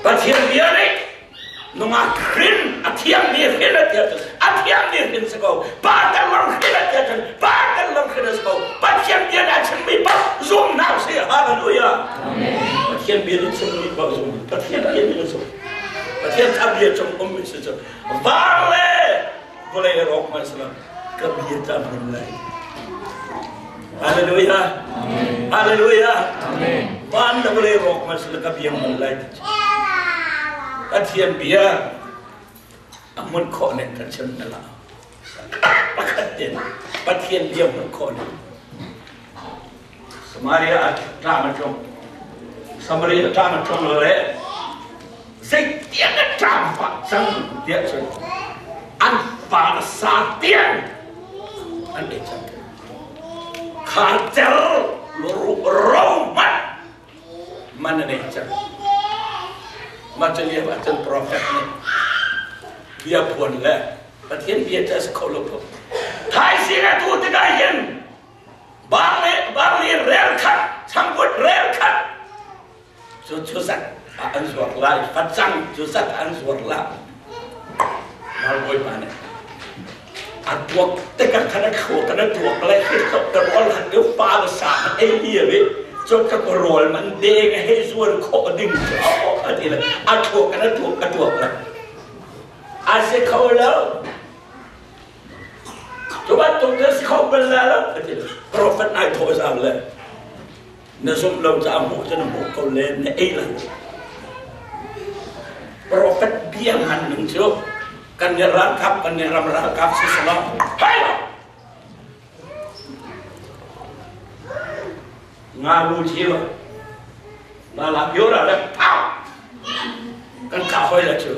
Pathian bia nih nungak hrin a thiangmi hrin a ti ahcun a thiangmi hrin si ko. Pa tel lo hrin a ti ahcun pa tel lo hrin a si ko. Pathian bia nih a chimmi paoh zum hna usih. Hallelujah. Pathian bia nih chimmi paoh zum. Pathian bia nih a zum. Pathian a bia cung ummi si cu var le vawlei a rawk hmanh ka bia ca hmun lai. Hallelujah. Hallelujah. Van le vawlei rawk hmanh ka bia hmun lai. Pathian bia a hmun khawh ning kan chim na la. Pakhat tin Pathian bia hmun khawh ning. Samaria ah ṭam a tlung. Samaria ṭam a tlung le zeitiang a ṭam pah cang tiah cun an pa sa tiang an ei cang. Kha cer ro hmanh man an ei cang. Mah cu lio ah cun profet nih bia phuan le Pathian bia cu a si kho lo. Thaizing a tu tikah hin Barley rel khat, changvut rel khat cu cu zat ah an zuar lai, facang cu zat an zuar lai. Ralbawipa nih a tuak tikah khan a thluak kan a tuak lai khi tlok ka rawl han deuh pa le sa an ei li a cu ka rawl man deng a hei zuar khawh ding cu a ti le a thluak kan a tuak a tuak lai a si kho lo. Cu bantuk cu si kho bal la lo a ti. Profet nai thawh zau le na zumh lo caah hmuh cu na hmuh ko le na ei lai. Profet bia ngan ning cu kan nih ralkap kan nih ram ralkap si selaw hai lo. Nga lu thi lo. Nga la pio ra le pau. Kan kah hoi la cu.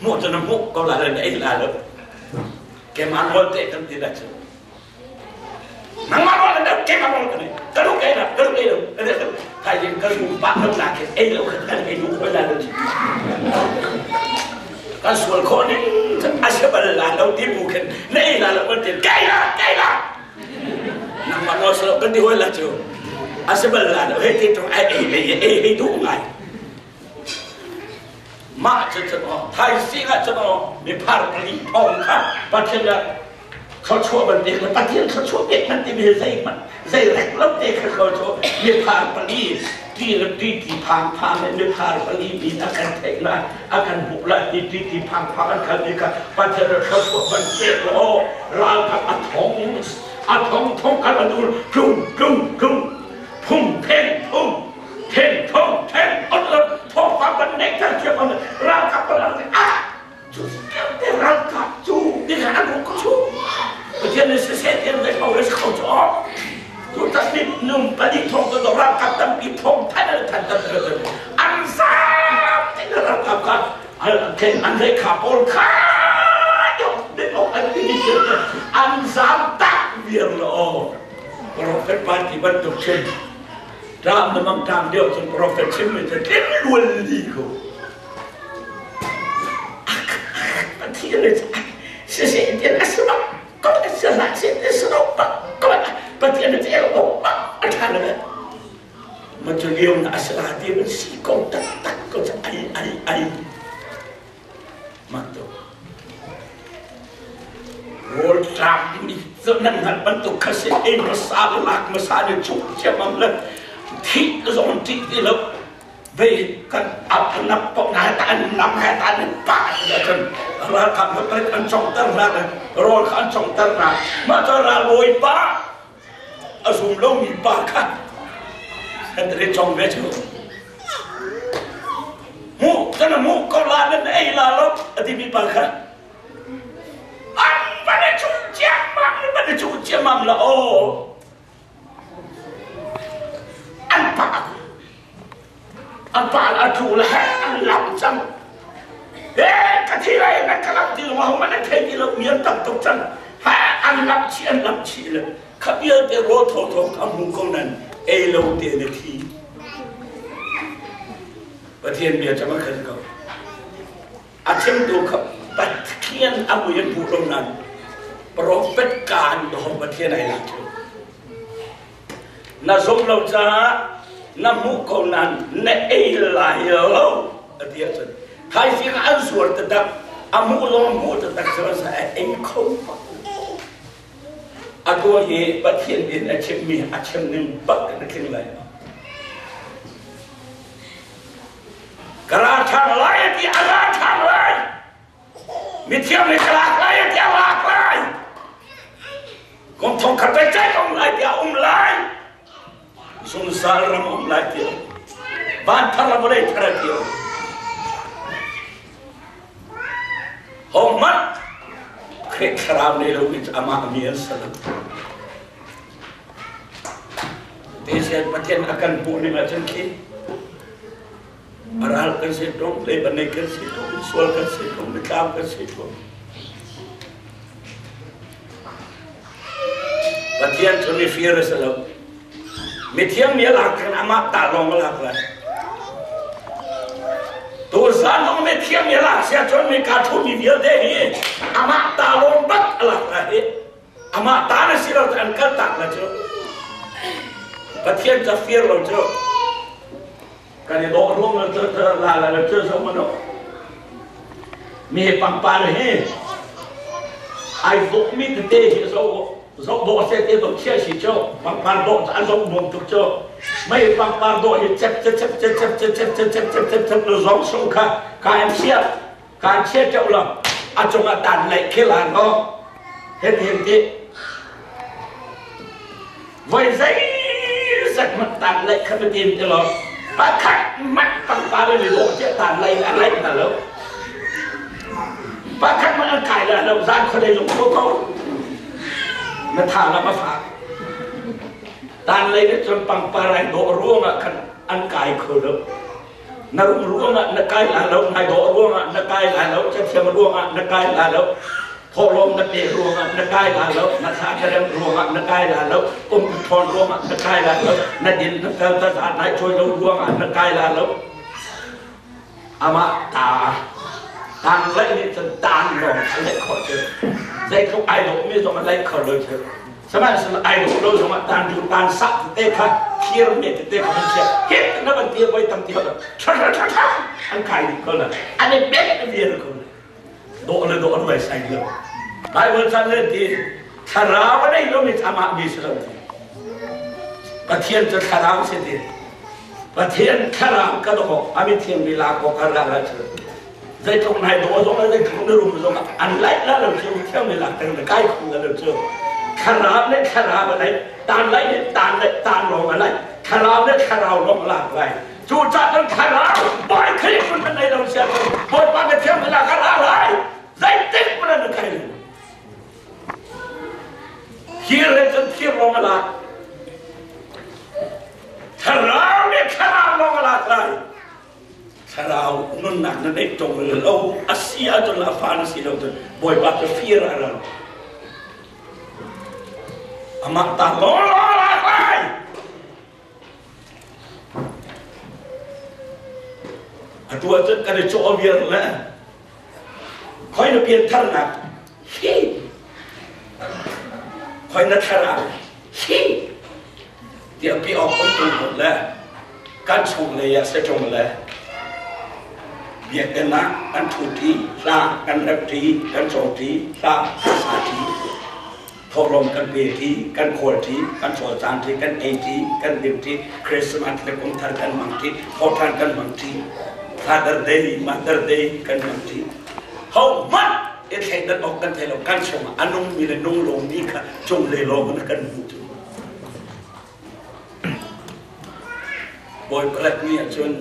Hmuh cu na hmuh ko la le na ei la lo. Keimah nawl te kan ti la cu. Nangmah nawl na keimah nawl ka nei. Ka lu ke la, ka lu ke lo. Kai din ka lu pa lo la ke ei lo kan ei lu hoi la lo. Kan sual khawh ning a si bal la lo ti bu khin na ei la lo kan ti kei la kei la. Nangmah nawl salo kan ti hoi la cu. A si bal la lo hei ti tung ai ei ei ei ei duh ngai. Mah cu cun aw thaizing ah cun aw miphar pali thawng kha Pathian ah thluachuah bantuk le Pathian thluachuah pek man timi hi zeihmanh zei rek lo te kha kho cu miphar pali ti le ti ti phang phang le miphar pali min a kan theih la a kan hmuh la ti ti ti phang phang an kal mi kha Pathian ah thluachuah ban pek la aw ralkap a thong a thong thong kal an ul tlung tlung tlung phung pheng phung Then thong then on lo thawngpang kan neih ter thiam on ralkap kan ang ah cu te ralkap cu ti kha an ruk chu Pathian nih siseh tiang zei ko le kho chu tu tak mit nung pali thong to ralkap tampi thong than an than tam an zam ti na ralkap kha an rei kha pawl kha an ti an zam tak viar lo Prophet party bantuk cun Ṭam na mang ṭam deuh cun profet chimmi cu tling luan li ko. Pathian nih siseh tian a si bak ko a si hlah seh ti si lo bak ko Pathian nih el o bak a ṭha le ma cu lio na a si la ti man si ko taktak ko cu ai ai ai Mak tuk. Rawl tlak nih nan hngalh bantuk kha si ei hmasa le lak hmasa le cuk ciammam le thih zong ṭih ti lo vei kan ap nap ko na ta an nam he ta an pa ti cun ralkap le palik an congter hna le rawl kha an congter hna mah cu ralbawi pa a zum lomi pa kha kan re cong ve cu mu kan mu ko la nan ei la lo a timi pa kha an van i chu ciammam van i chu ciammam la o an pa an pa a thu le he an lam cang e ka thi lai na ka lam ti lo ma man thei ti lo mi an tam tuk cang ha an lam chi an lam chi le kha vialte ro tho tho ka mu ko nan ei lo te na thi Pathian bia chama khan ko a chimtu kha Pathian a mui an puh lo nan prophet kaan do Pathian ai lak na zum lo caah. Na hmuh ko nain na ei lai lo a ti ahcun thaizing an zuar taktak, a hmuh zong hmuh taktak sihmanhsehlaw a ei kho bak. Atu hi Pathian in a chimmi a chim ning bak in a tling lai. Ka ra ṭhan lai a ti, a ra ṭhan lai. Mithiang nih ka lak lai a ti, a lak lai. Kum thong khat cai um lai tiah um lai. Zungzal ram um lai ti van thar le vawlei thar a ti. Hohmanh Khrih thlarau nei lomi cu amah mi an si lo. Pathian Pathian a kan hmuh ning ahcun khi ral kan si ṭung, leiba nei kan si ṭung, sual kan si ṭung, mitlam kan si ṭung. Pathian cu mifir a si lo. Mithiang mi a lak khan amah ta lawng a lak lai. Tuzan zong mithiang mi a lak sia cun mi ka thu mi vialte hi amah ta lawng bak a lak lai hi. Amah ta na si lo an kal tak la cu. Pathian ca fir lo cu. Kan i dawh ruang la cu la la la cu zo mano. Mi pangpar hi ai dawh mi tete hi zo zoh dawh se te dawh chia si cu pangpar dawh an zoh nuam tuk cu. Mei pangpar dawh hi cep cep cep cep cep cep cep cep cep cep cep cep zong sung kha ka an chia Kaan chia ṭeuh lo. A cungah taan laih khi lan ho. Heti ti. Voi zeizat hmanh taan laih kha biatim ti lo. Pakhat hmanh pangpar in i dawh tiah taan laih in a laih hna lo. Pakhat hmanh an kai la lo. Zan khuadei zong kho ko. Na tha lam a fak. Taan lei nih cun pangpar ai dawh ruangah khan an kai kho lo. Na rum ruangah na kai lai lo, nai dawh ruangah na kai lai lo, cathiam ruangah na kai lai lo, thawhlawm na pe ruangah na kai lai lo, na thla na rem ruangah na kai lai lo, um ṭhawn ruangah na kai lai lo, na din na fel ta za nai cawi lo ruangah na kai lai lo. Amah ta tang laih nih cun tan lawng a laih khawh cu. Zeitluk ai dawh mi zong a laih kho lo cu. Sihmanhsehlaw ai dawh lo zongah tan du tan sah tete kha thir me tete kha an chiah hit na van tir voi tam ti hau tha tha tha tha an kai dih ko la an i bek viar ko la dawh le dawh an vai sai lo. Bible chan le ti thlarau a nei lomi amah mi si lo. Pathian cu thlarau si ti. Pathian thlarau ka dawh ami thiang mi la ko ka ra la cu zeitluk nai dawh zong le zeitluk na rum zong an laih la lo cu thiang mi lak teng le kai khung la lo cu. Thlarau le thlarau a laih, tan laih le tan le tan lawng a laih, thlarau le thlarau lawng a lak lai. Cu cah cun thlarau Bawi Khrih phun nan nei lo sia cun Bawipa na thiang mi lak a ra lai. Zeitik hmanh an kai lo. Thir le cun thir lawng a lak, thlarau le thlarau lawng a lak lai. Thlarau nunnak na neih ṭung lo a si ahcun a fa na si lo cun Bawipa cu fir a ral. Amah ta law law lai. Atu ahcun kan i cawh viar le khoi na piantharnak hi, khoi na thlarau hi tiah pi awk um tung hmanh le kan chung lei ah sejong le biakinn ah kan ṭhuṭi, hla kan remṭi, kan cawngṭi, hla kan saṭi, thawhlawm kan peṭi, kan khawlṭi, kan cawlcangṭi, kan eiṭi, kan dinṭi, Christmas le kum thar kan hmangṭi, thawhṭhan kan hmangṭi, Father Day, Mother Day kan hmangṭi. Hohmanh i thleidan awk kan thei lo. Kan chungah a nungmi le nung lomi kha cunglei lawng in kan hmuh. Bawi parat ni ahcun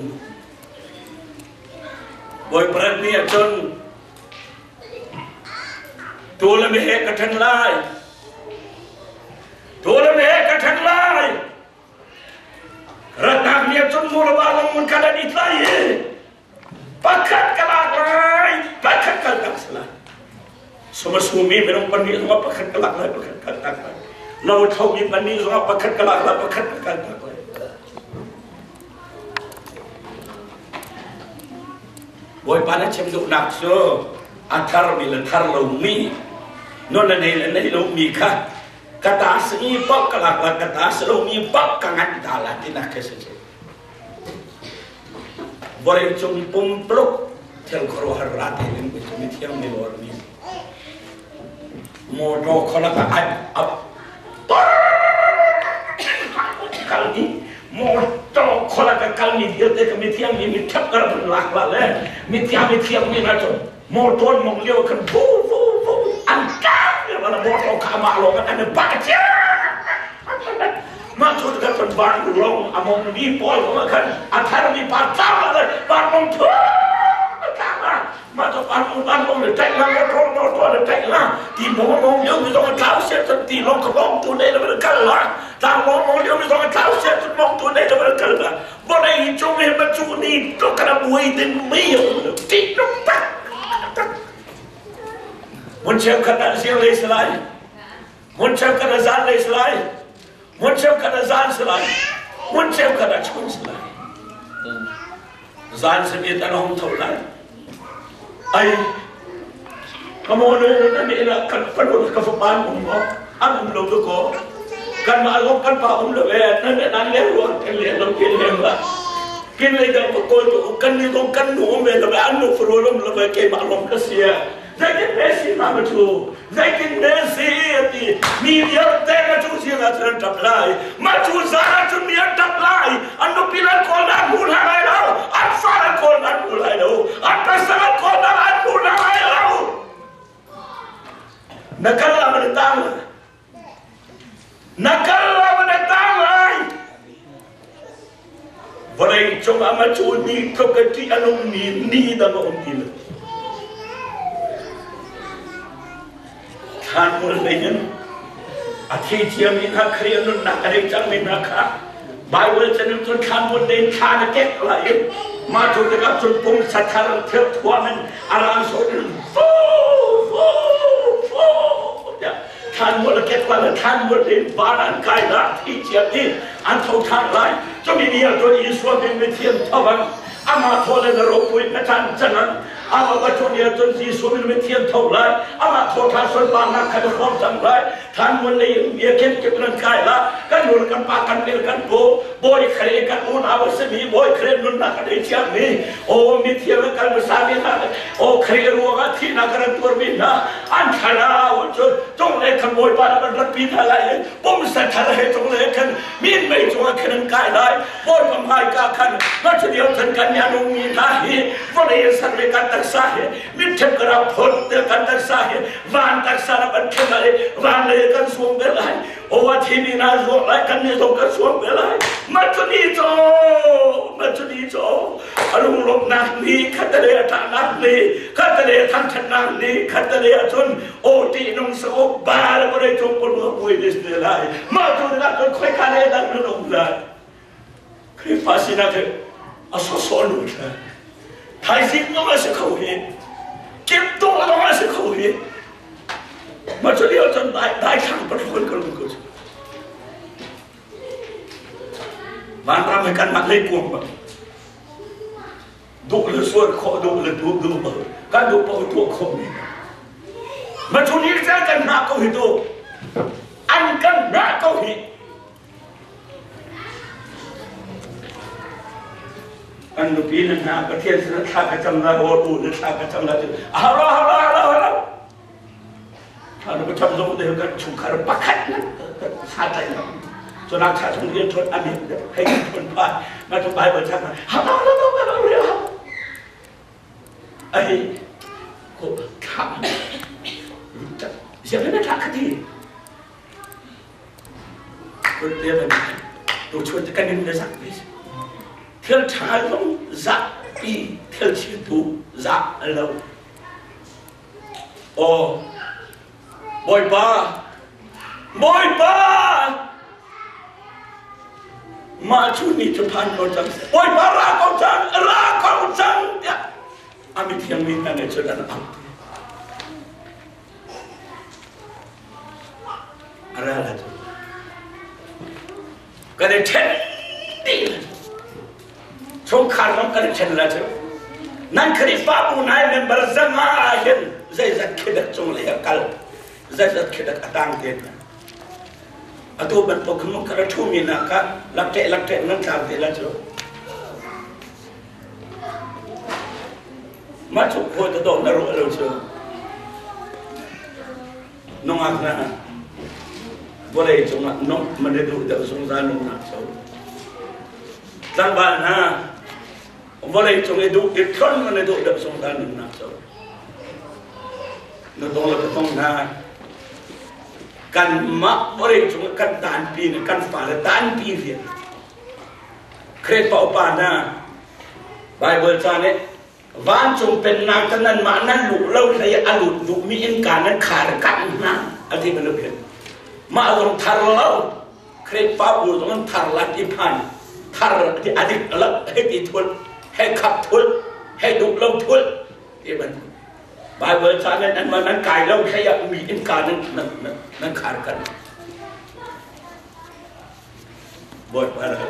Bawi parat ni ahcun tuu le meheh ka ṭhen lai. Tuu le meheh ka ṭhen lai. Ratnak ni ahcun nu le va lungmun kha nan i tlai i pakhat ka lak lai, pakhat kal tak si lai. Sumasumi minung pahnih zongah pakhat ka lak lai, pakhat kal tak lai. Lo thlomi pahnih zongah pakhat ka lak lai, pakhat ka kal tak lai. Bawipa na chim duhnak cu a tharmi le thar lomi, non na nei le nei lomi kha ka ta si mi paoh ka lak la, ka ta si lomi paoh ka nganh ta la tinak khi si cu. Vawleicung pumpuluk thil khuaruahhar rate in mithiang mi lawr mi motor kholak ah ai ap kal i motor kholak a kal mi vialte ka mithiang mi mitthap kar bun lak la le mithiang mithiang mi na cun motor mong lio kan vu vu vu an kang le wala motor kha ma lo kan an ba chia mah cu kan kan van rong among mi pawl kong khan a thar mi pa tlang le van mong thu tlang la mah cu van mong van mong le taih la motor motor le taih la ti mong mong lio mi zong tlau sia cun ti long ka mong tu nei le kal la tlang mong mong lio mi zong tlau sia cun mong tu nei le kal la vawlei cung he ma cu ni to kana buai din mi ti tuk tak tak mun cheukhat ah siang lei salai Hmun cheukhat ah zanlei si lai. Hmun cheukhat ah zan si lai. Hmun cheukhat ah chun si lai. Zan simi an hong tho lai. Ai ka mo nu na mi na kan fanu ka fapan um mo an um lo ko kan ma lo kan pa um lo e nan nan le ruang kan le lo kin le ma kin le dang ko ko tu kan ni ko kan nu um le lo an nu fru lo lo ke ma lom ka sia Zeitin Messi ma ma cu zeitin Messi a ti mi vialte ma cu siang ah cun an ṭap lai ma cu zan ah cun mi an ṭap lai an nupi an kawl nan hmu hna lai lo an fa an kawl nan hmu lai lo an pasal an kawl nan an hmu hna lai lo na kal la man tang na kal la man tang lai Vawlei cungah ma cu ni tluk a ṭih a nungmi ni dang a um ti lo. Thlanmual lei in a thei ciami hna Khrih a nunnak a nei cangmi hna kha Bible chan in cun thlanmual lei in thla na kek lai i mah cu tikah cun pumsa thar thil thuam in a rang sawh in fu fu fu tiah thlanmual a kek lai thlanmual in van an kai la thi cia ti an tho ṭhan lai cumi ni ah cun Israel mi mithiam tho an amah thaw le na ropui na chan cangan amah va cu ni ah cun Jesuh min mithiam tho lai amah thaw ṭhan sunparnak kha na hrawm cang lai thlanmual lei in biakinn kip nan kai la kan nu kan pa kan bil kan pu bawi khare kan unau a simi bawi khare nunnak a nei ciami o mithiam kan hmasa mi hna o khare ruangah thihnak kan tuarmi hna an thlarau cu cung le kan bawipa na kan ratpi hna lai i pumsa thar he cung le khan min mei cungah khan an kai lai bawipa hmaika khan ngachunial khan kan yanung mi hna hi vawlei san ve kan taksa hi mitthep ka rak phot te kan taksa hi van taksa na kan khen lai van lei kan suang ve lai o a thi mi na zuang lai kan ni zong kan suang ve lai machuni cho machuni cho lunglawmhnak ni khatale a ṭahnak ni khatale a thangṭhatnak ni khatale ahcun aw ṭihnung sauk ba le vawlei cung pulua buai des te lai mah cu tikah cun khoika le dang nan um lai Khrihfa sinak hi a sawsawh lu thla thaizing zong a si kho hi kimtung zong a si kho hi mah cu lio cun daithlang pathol ka lung ko cu Vanram hi kanmah leikuang bang duh le sual khawh duh le duh duh bang kan duh paoh tuah khawh mi ma cu ni caan kan hngah ko hi tu an kan hngah ko hi kan nupi na hna Pathian sin thla ka cam la or u na thla ka cam la halo halo halo halo Anu ka zong de kan chungkhar pakhat na sa tlai na so nak cha chung rian thon ami hei thon pa ma tu bible chang ha ha ha ha ha ha ai ko tha siang na tha khati ko te ban tu chun kan in na sak pi thil tha zong za pi thil chi tu za lo Aw, Bawipa, Bawipa! Mah cu ni cu phan ko cang. Bawipa ra ko cang, ra ko cang tiah a mithiang mi hna nih cun an auh. A ra la cu. Kan i ṭhen dih. Chungkhar zong kan i ṭhen la cu. Nan Khrihfabu nai member zanga ah hin zeizat khi dak cung lei a kal, zeizat khi dak a tang te hna. Atu bantuk khan ka ra ṭhumi nak ka lakṭeh lakṭeh nan tlang te la cu. Mah cu khual ta dawh na ruah lo cu. Nungak na vawlei cungah nong man na duh deuh zungzal nungnak cu. Tlangval hna vawlei cung i duh i tlon man na duh deuh zungzal nunnak cu. Na tong le ka tong hna kanmah vawlei cung kan tanpi na kan fale tanpi rian Khrihfa upa hna Baibal ca nih vancung pennak cu nanmah nan luh lo hlei a lut duhmi innka nan khar kanh hna a ti bantuk hin mah zong thar lo Khrihfabu zong an thar la ti phan thar ti adik lo hei ti thul hei khap thul hei duh lo thul ti bantuk Baibal ca nan anmah nan kai lo hlei ah mi innka nan nan nan khar kanh Bawipa ral.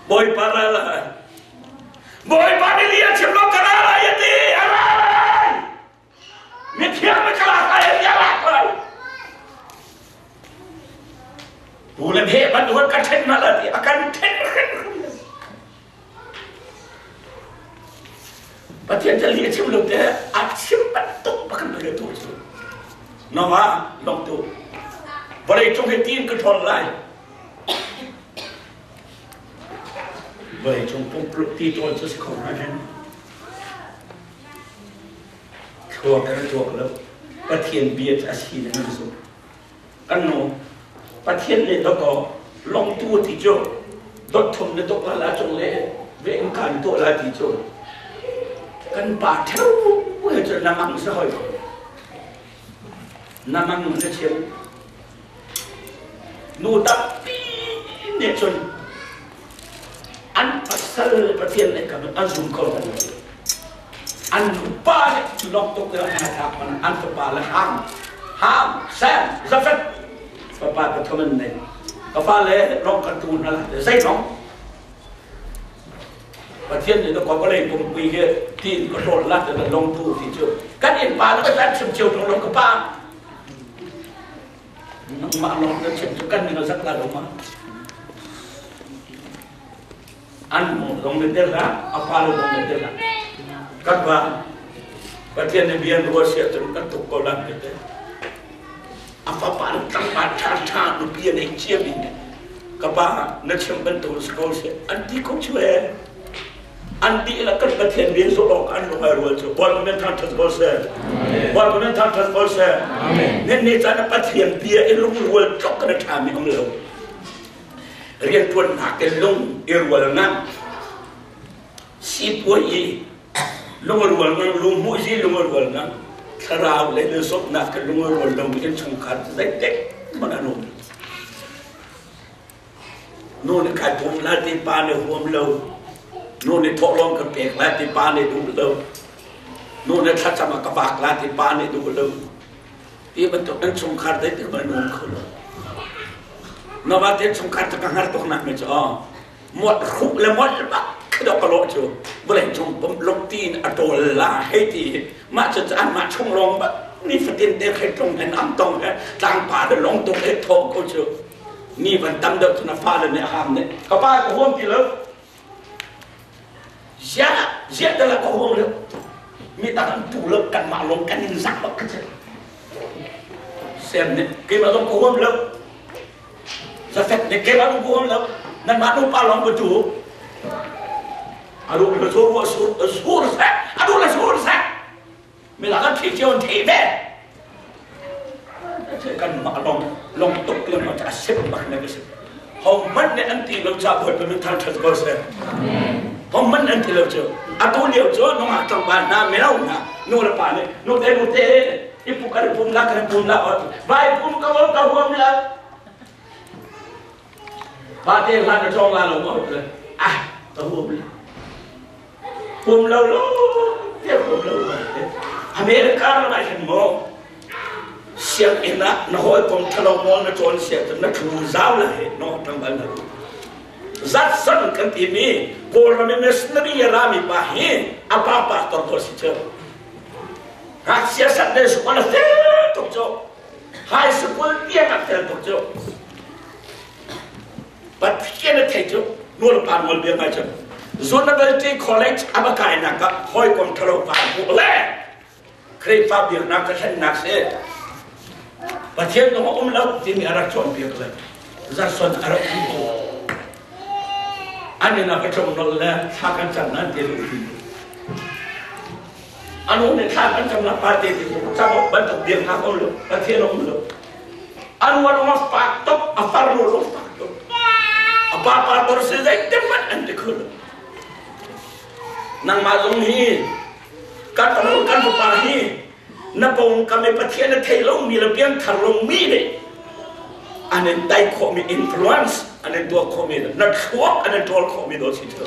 Bawipa ral ai. Bawipa nih li a chim lo ka ral ai a ti a ral ai. Mithiang mi ka lak ai a ti a lak ai. Tu le he bantuk kan ṭhen hna la ti a kan ṭhen hrim hrim. Pathian cu li a chim lo te a chim bantuk bak in le tu cu. Noma long tu. Vawlei cung hi tiin ka ṭhawl lai. Vawlei cung pumpluk ti ṭawl cu si kho hna hen. Thluak kan tuak lo. Pathian bia cu a si na nan zumh. Kan nu Pathian le dawkaw longtu ti cu dot thum le dok la cung le ve in kan tuah la ti cu kan pa theu he cu na mang sa hoi na mang na chim nu tampi nih cun an pasal Pathian le kan an zum ko an nupa nih lawk tuk in an thlak man an fapa le Ham Ham Sam Jafet fapa pathum an nei ka fale rong kan tu hna la zei rong Pathian nih na vawlei pumpi hi tiin ka hlawl la te long tu ti cu kan in pa na kan chim cio tung long ka pa nangmah long na chim cu kan ning zak la lo ma An zong na tel hlah, a fale zong na tel hlah. Kan pa Pathian nih bia ruah sia cun kan tuk ko lan te. A fapa le tlangval ṭha ṭha nupi a nei ciami ka pa na chim bantuk si ko seh an ti ko chu e. An dihlak kan Pathian bia zulh awk an lung ai rual cu Bawipa min thangṭhat ko seh. Bawipa min thangṭhat ko seh. Nan ne caan Pathian bia i lungrual tluk kan ṭhami um lo. Rianṭuannak in lung i rual ngan, sipuai i lungrual ngan, lungmuhzi lungrual ngan, thlarau le na zawtnak ke lungrual lomi innchungkhar cu zeitik hmanh an um. Nu nih kai pum lai ti pa nih huam lo, nu nih thawhlawm ka pek lai ti pa nih duh lo, nu nih thlacam ah ka vak lai ti pa nih duh lo. Ti bantuk innchungkhar zeitik hmanh an um kho lo. Na va te chungkhar cu ka hngar tuk nak mi cu muat hruh le muat bak khi dok ka lawh cu vawlei cung pum luk ti in a ṭawl la hei ti mah cu an mah chung lawng bak ni fatin te khai tlung he nam tong he tlangpa le long tuk he thaw ko cu ni van tam deuh cu na fale nih ham nih ka pa ka huam ti lo ziah ziah te la ka huam lo mi tak an tu lo kan mah lawng kan in zak bak ka cu Sem nih keimah zong ka huam lo. Jafet nih keimah zong ka huam lo. Nanmah nupa lawng ka tu. A duh le sur sur sur seh. A duh le sur seh. Milak an thi cio an thei ve. Kan mah long long tuk le ma a sim bak ne ka sim. Ho man nih an ti lo ca Bawipa min thangṭhat ko seh. Ho man an ti lo cu. Atu lio cu nungak tlangval hna mino hna nu le pa nih nu te nu te i pu kan pum la kan pum la vai pum ka wo ka huam la pa te hlan na cawng la lo mo ah ka huam la pum lo lo te pum lo America ram ah hin maw sianginn ah na hawikom ṭhalo maw na cawn sia cun na ṭhu zau lai no ṭangval na ru zatsan kan timi Kawlram i missionary a rami pa hi a pa pastor ko si cu ngakchia Sunday school a fel tuk cu high school tiang a fel tuk cu Pathian a thei cu nu le pa nawl bia ngai cu. University College a va kainak ah hawikom ṭhalo pa hmuh le Khrihfa biaknak ka thlennak si. Pathian zong a um lo timi a rak cawnpiak le zarson a rak um ko. An inn ah ka tlung nolh le thla kan cam nan ti lu ti. Anu nih thla kan cam na pa te ti cam bantuk biaknak um lo Pathian um lo. Anu anu a fak tuk a far lu lu fak tuk. A pa pa tor si zei te hmanh an ti khul. Nangmah zong hi kan fanu kan fapa hi na pawngkam i Pathian a thei lomi le piangthar lomi nih an in tai khawhmi influence an in tuah khawhmi na thluak an in ṭawl khawhmi dawh si cu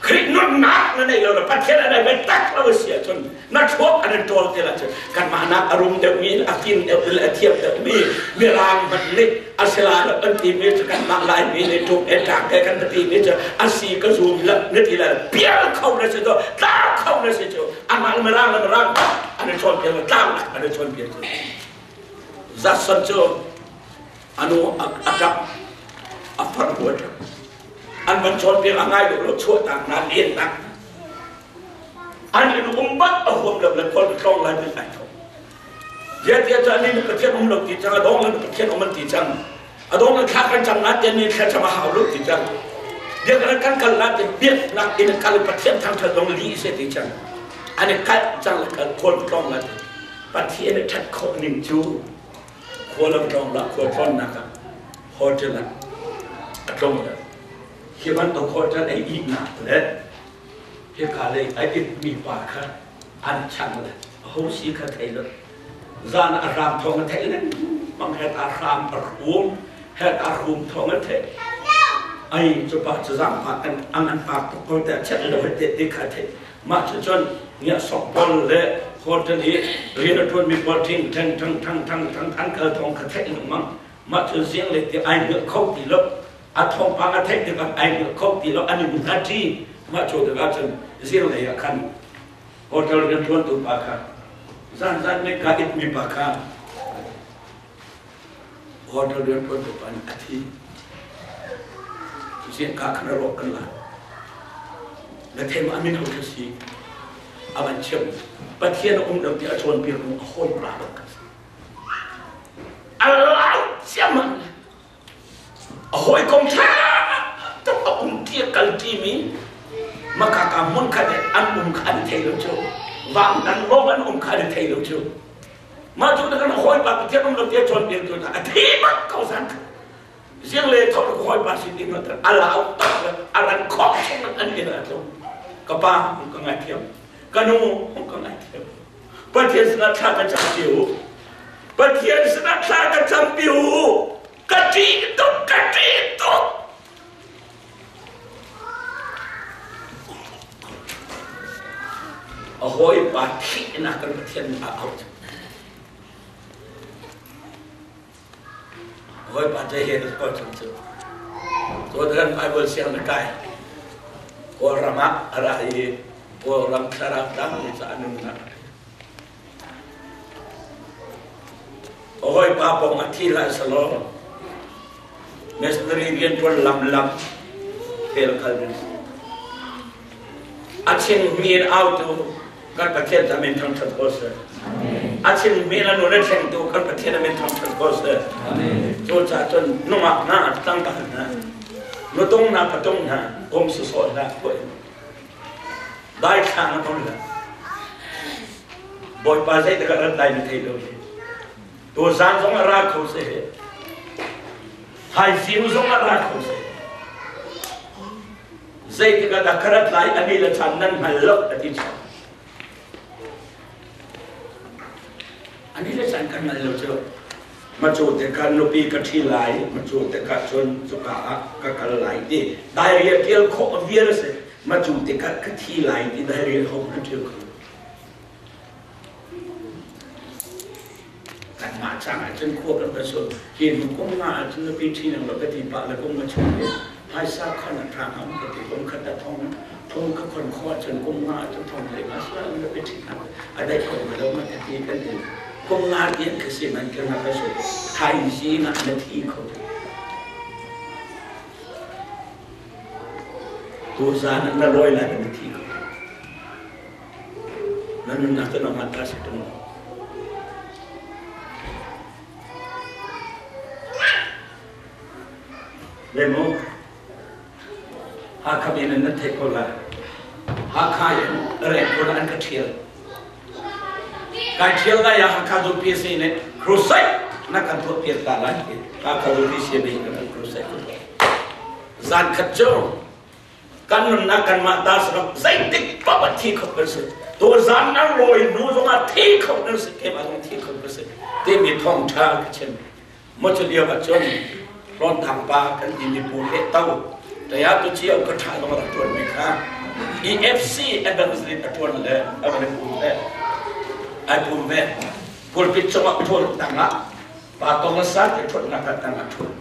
Khrih nunnak na nei lo le Pathian a nei ve tak lo si ahcun na thluak an in ṭawl te la cun kanmah nak a rum deuhmi a fim deuh le a thiam deuhmi mirang hmanh nih a si lai lo an timi cu kanmah Laimi nih ṭuk e ṭak e kan timi cu a si ka zum la na ti la pial kho na si cu tlau kho na si cu amah le mirang le mirang an i chawnpiak tlau an i chawnpiak cu Zatson cu anu a ṭap a far hu a ṭap an van chawnpiak a ngai lo chuahtak na len tak an in um bat a huam lo le khual tlawng lai min ai thawk Ziah cu anih nih Pathian um lo ti cang, a dong in Pathian um an ti cang. A dong in thla kan cam na tian ni thlacam a hau lo ti cang. Biakinn kan kal na tian biaknak in kal Pathian thangṭhat zong li se ti cang. An i kalh cang le kal khual tlawng la ti. Pathian i ṭhat khawh ning cu khual a tlawng la khual tlawnnak ah hotel ah a tlawng la. Hi bantuk hotel ei ihnak le hika lei a it mi pa kha an chang le ho si kha thei lo zan a hram thawng a theih lengmang het a hram a hrum het a hrum thawng a theih ai cu pa cu zang pa an ang an pa tuk ko te chet lo te te kha theih mah cu cun nia sok bol le hotel i rian a tuan mi pawl thing theng thang thang thang thang an kal thawng kha theih lengmang mah cu ziang le ti ai hngilh kho ti lo a thawngpang a theih tikah ai hngilh kho ti lo an i hna ṭi mah cu tikah cun ziang lei ah khan hotel rianṭuantu pa kha zanzan mei ka itmi pa kha hotel rianṭuantu pa nih a thi ziang ka khan a rawk kan la na them a min ho si a van chim Pathian a um lo ti a cawnpiak nu a hawi pa bak ka si a lai ciammam A hawikom ṭha tuk a um ṭi a kal ṭimi makaka hmun khat i an um kha an thei lo cu. Vangdang lawng an um kha an thei lo cu. Mah cu na kan hawipa Pathian um lo tiah cawnpiaktu hna a thi bak ko zan kha. Ziang le thawk ka hawipa sin ding a lau tak le a ran khawh chung an inn a tlung. Ka pa hung ka ngaithiam. Ka nu hung ka ngaithiam. Pathian sinah thla ka campi u. Pathian sinah thla ka campi u. Ka ṭih tuk, ka ṭih tuk. A hawipa thihnak kan Pathian nih a auh. Hawipa te he na ko cang cu. Tuan Bible siang na kai. Kawlram ah a ra i Kawlram thlarau tlang ni ca nunnak. A hawipa pawng a thi hlah selaw missionary rianṭuan lam lam fel kal ding a chin mi in autu kan Pathian ca min thangṭhat ko seh. A chin mi na nun a thlengtu kan Pathian min thangṭhat ko seh. Cucaah cun nungak hna tlangval hna nutung hna patung hna um sawsawh hlah kuah in daithlang na ton hlah. Bawipa zeitik ah rat lai na thei lo hi. Tuzaan zong a ra kho seh. Thaizing zong a ra kho seh. Zeitik ah dah ka rat lai a ni le caan nan hngal lo a ti cang. A ni le caan kan hngal lo cu. Macu te ka nupi ka ṭhi lai, macu te ka cun cuka ah ka kal lai ti diary ṭial khawh a vial a si. Macu te ka ka thi lai ti diary ho na ṭial kho. Kanmah cang ahcun khua kan va sul. Hi hnu kum nga ahcun nupi ṭhi nang lo ka ti pah le kum nga chung hi phaisa khon a ṭha ngam ka ti kum khat ah thong thong ka khon khawh ahcun kum nga ahcun thong hlei ma sila nupi ṭhi hna a daih ko ma lo ma ka ti kan ti kum nga tiang ka si man ka nga ka sul thaizing ah na thi kho. Tuzaan ah na lawi lai na thi ko. Na nunnak cu nangmah ta si tung lo. Lemo, Hakha men in nan theih ko lai. Hakha in rek ko an ka ṭhial. Kai ṭhial lai ah Hakha Zupi si nih crusade na kan tuah piak ta lai. Hakha Zupi si nih kan crusade ko. Zan khat cu kan nunnak kanmah ta sarok zeitik paoh ah thi kho kan si. Tu zan na lawi hnu zongah thi kho kan si, keimah zong thi kho kan si. Timi thawngṭha ka chim. Maw cu lio ah cun Hlawnthang pa kan timi Pu Hle To taya tu cio ka ṭha zong rak ṭuan mi kha EFC evangelist a ṭuan le a van i pum ve. Ai pum ve. Pulpit cungah ṭhuan tangah pa tong a san i ṭhuatnak ah tangah ṭhuan.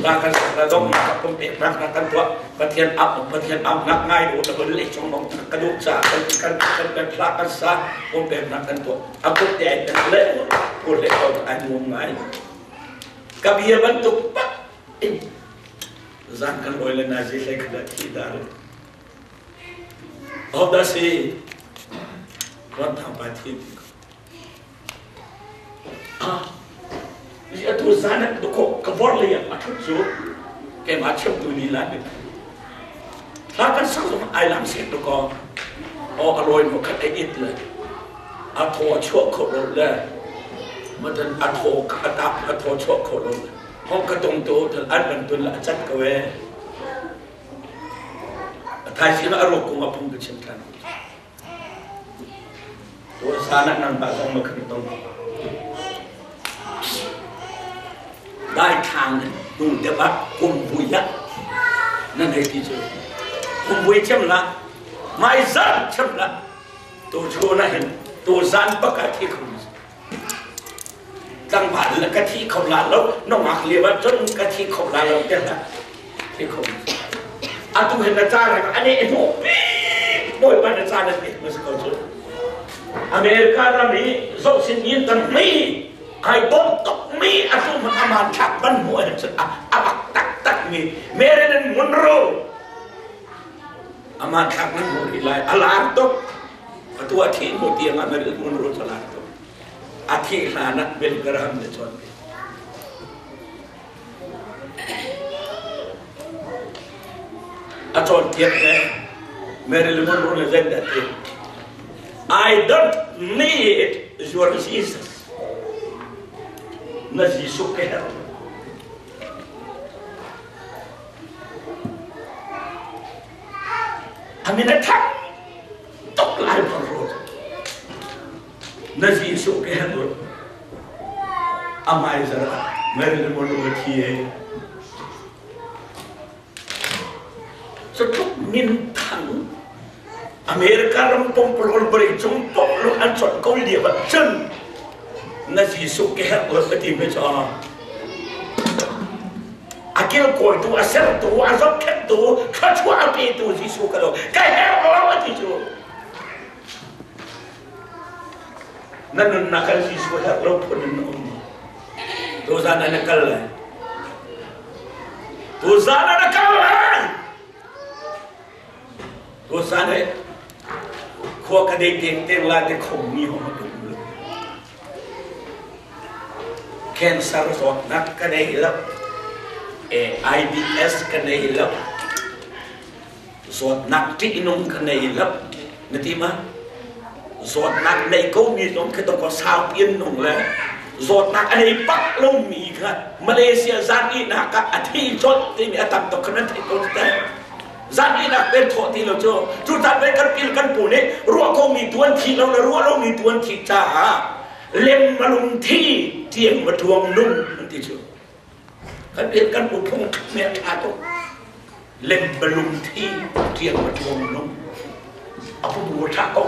Na kan na dongnak ah pumpeknak na kan tuah Pathian ap Pathian apnak ngai u na vun lei chung mong ka duh ca kan kan kan kan hla kan sa pumpeknak kan tuah a kut te ai pek le pu le ko ai nuam ngai ka bia bantuk pak in zan kan oi le na zi hlei khala thi dar ho da si ron thang pa thi Atu zan ah dukho ka vor lei ah a ṭhut cu keimah chimtu lila nih hla kan sak zong ai lam set dakaw aw a lawi mo khat ai it le a thaw a chuah kho lo le matan a thaw a tap a thaw chuah kho lo le hong ka tung tu an ban tun la a cat ko e a thaizing a ruak kung a phung ka chim than. Tuahsan ah nangmah zong na kan tong. Daithlang in hnu deuh ah kumvui ah nan hei ti cu. Kumvui cem lah, maizar cem lah, tu chun ah hin tu zan bak ah thi kho tlangval le ka thi kho la lo, nungak lio ah cun ka thi kho la lo te hlah. Thi kho. Atu hin na ca reng ane hnu Bawipa na ca na pek mas ko cu. America ram i zoh sin yin tam mi kai bom tuk mi a tu man aman thlak ban mu an cun a bak tak tak mi Marilyn Monroe aman thlak nan mu ri lai a lar tuk atu a thi mu tiang ah Marilyn Monroe cu lar tuk a thi hlan ah Bill Graham le chon A cawnpiak le Marilyn Monroe le zeidah ti? I don't need your Jesus. Na Jesuh ka herh. A min a thang tuk lai Monroe. Na Jesuh ka herh. A hmai zarh ah Marilyn Monroe thi ei. Cutluk minthang America ram pongpolol vawlei cung pongpolol an chawnh ko lio ah cun na Jesuh ka herh lo ka ti mi cu a kilkawitu a sertu a zohkhenhtu thluachuah a petu Jesuh ka lo ka herh lo a ti cu Na nunnak kan Jesuh herh lo phun in na um. Tuzan ah na kal lai. Tuzan ah na kal lai. Tuzan ah khua ka dei teng teng la te khom mi hong ka um lo. Cancer zawtnak ka nei lo. AIDS ka nei lo. Zawtnak ṭihnung ka nei lo na ti ma? Zawtnak nei ko mi zong khi dawkaw sau pian nung le zawtnak a nei bak lomi kha Malaysia zan ihnak ah a thi colh timi a tam tuk kha nan theih ko te. Zan ihnak pen thawh ti lo cu cu caan ve kan pil kan pu nih ruah ko mi tuan thi lo le ruah lo mi tuan thi caah lem malung thi tiang ma tuang nung an ti cu. Kan pil kan pu phung me a ṭha tuk. Lem balung thi tiang ma tuang nung. A pu bu ṭha ko.